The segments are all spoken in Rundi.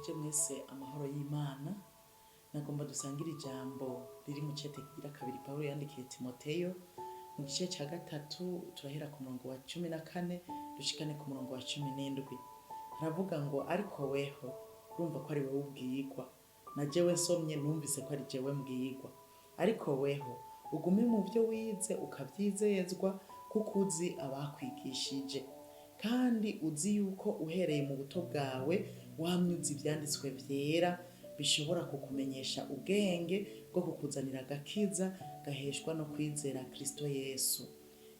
Ndabaramukije mwese amahoro y'Imana. Nagomba dusangire ijambo riri mu cete kigira kabiri Pawulo yandikiye Timoteyo mu gice ca gatatu, turahera ku murongo wa 14 dushikane ku murongo wa 17. Haravuga ngo: "Ariko weho," urumva ko ari wewe ubwirwa, na jewe nsomye numvise ko ari jewe mbwirwa, "ariko weho ugume mu vyo wize ukavyizezwa, kuko uzi abakwigishije, kandi uzi yuko uhereye mu buto bwawe wamye uzi ivyanditswe vyera, bishobora kukumenyesha ubwenge bwo kukuzanira agakiza gaheshwa no kwizera Kristo Yesu.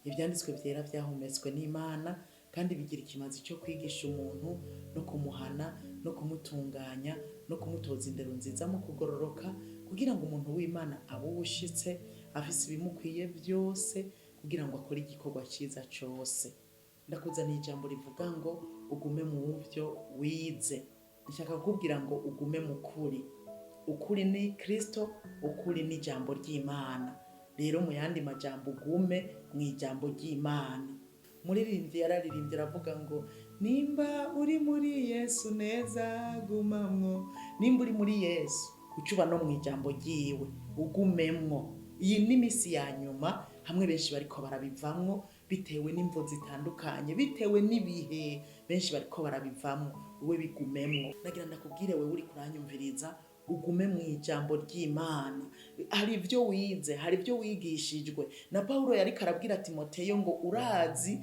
Ivyanditswe vyera vyahumetswe n'Imana, kandi bigira ikimazi cyo kwigisha umuntu, no kumuhana, no kumutunganya, no kumutoza indero nziza mu kugororoka, kugira ngo umuntu w'Imana abe uwushitse, afise ibimukwiye vyose kugira ngo akore igikorwa ciza cose." Ndakuzaniye ijambo rivuga ngo ugume mu vyo wize. Nshaka kukubwira ngo ugume mu kuri. Ukuri ni Kristo, ukuri ni ijambo ry'Imana. Rero mu yandi majambo, ugume mu ijambo ry'Imana. Muririmbyi yararirimbye aravuga ngo: "Nimba uri muri Yesu neza, gumamwo." Nimba uri muri Yesu, uca uba no mu ijambo ryiwe, ugumemwo. Iyi ni imisi ya nyuma, hamwe benshi bariko barabivamwo bitewe n'imvo zitandukanye, bitewe n'ibihe, benshi bariko barabivamwo. Wowe bigumemwo. Nagira ndakubwire wewe uriko uranyumviriza, ugume mu ijambo ry'Imana. Hari ibyo wize, hari ibyo wigishijwe. Na Pawulo yariko arabwira Timoteyo ngo: "Urazi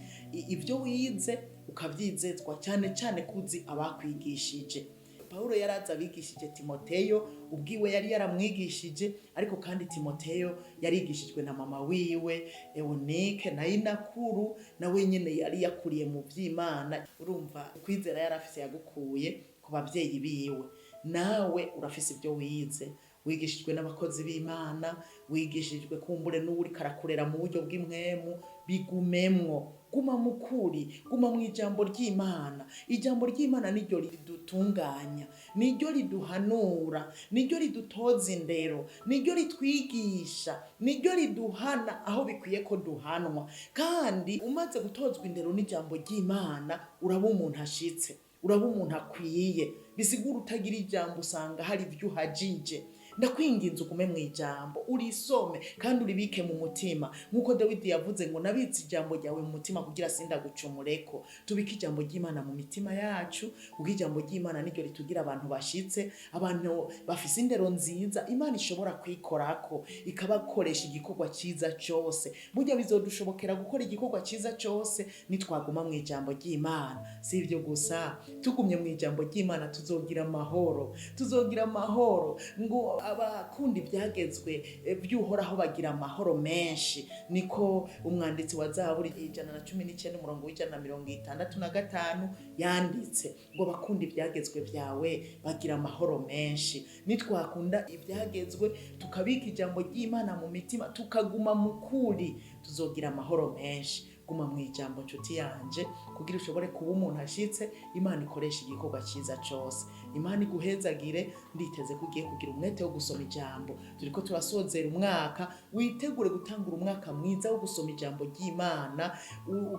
ibyo wize ukavyizezwa, cyane cyane kuzi abakwigishije." Pawulo yarazi abigishije Timoteyo, ubwiwe yari yaramwigishije, ariko kandi Timoteyo yarigishijwe na mama wiwe Eunike na inakuru, nawe nyene yari yakuriye mu vy'Imana. Urumva kwizera yari afise yagukuye ku bavyeyi biwe. Nawe urafise ibyo wize, wigishijwe n'abakozi b'Imana, wigishijwe kumbure n'uwuriko arakurera mu buryo bw'impwemu. Bigumemwo, guma mu kuri, guma mu ijambo ry'Imana. Ijambo ry'Imana niryo ridutunganya, niryo riduhanura, niryo ridutoza indero, niryo ritwigisha, niryo riduhana aho bikwiye ko duhanwa. Kandi umaze gutozwa indero n'ijambo ry'Imana, uraba umuntu ashitse, uraba umuntu akwiye. Bisigura utagira ijambo usanga hari ibyo uhajije. Ndakwinginze ugume mu ijambo, urisome kandi uribike mu mutima, nk'uko Dawidi yavuze ngo: "Nabitse ijambo ryawe mu mutima kugira sindagucumureko." Tubike ijambo ry'Imana mu mitima yacu, kuko ijambo ry'Imana niryo ritugira abantu bashitse, abantu bafise indero nziza Imana ishobora kwikorako ikabakoresha igikorwa ciza cose. Burya bizodushobokera gukora igikorwa ciza cose nitwaguma mu ijambo ry'Imana. Si ibyo gusa, tugumye mu ijambo ry'Imana tuzogira amahoro, tuzogira amahoro. Ngo abakunda ibyagezwe by'Uhoraho bagira amahoro menshi. Niko umwanditsi wa Zaburi 119 umurongo wa 165 yanditse ngo: "Abakunda ibyagezwe byawe bagira amahoro menshi." Nitwakunda ibyagezwe, tukabika ijambo ry'Imana mu mitima, tukaguma mu kuri, tuzogira amahoro menshi. Guma mu ijambo, nshuti yanje, kugira ushobore kuba umuntu ashitse Imana ikoresha igikorwa cyiza cose. Imana iguhezagire. Nditeze ko ugiye kugira umwete wo gusoma ijambo. Turiko turasozera umwaka, witegure gutangura umwaka mwiza wo gusoma ijambo ry'Imana,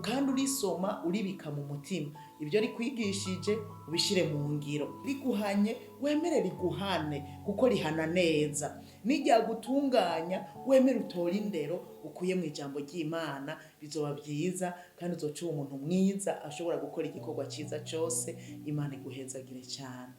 kandi urisoma uribika mu mutima. Ibyo rikwigishije ubishire mu ngiro. Riguhanye, wemere riguhane, kuko rihana neza. Nirya gutunganya, wemere utore indero ukuye mu ijambo ry'Imana. Bizoba byiza kandi uzoca uba umuntu mwiza ashobora gukora igikorwa cyiza cyose. Imana iguhezagire cyane.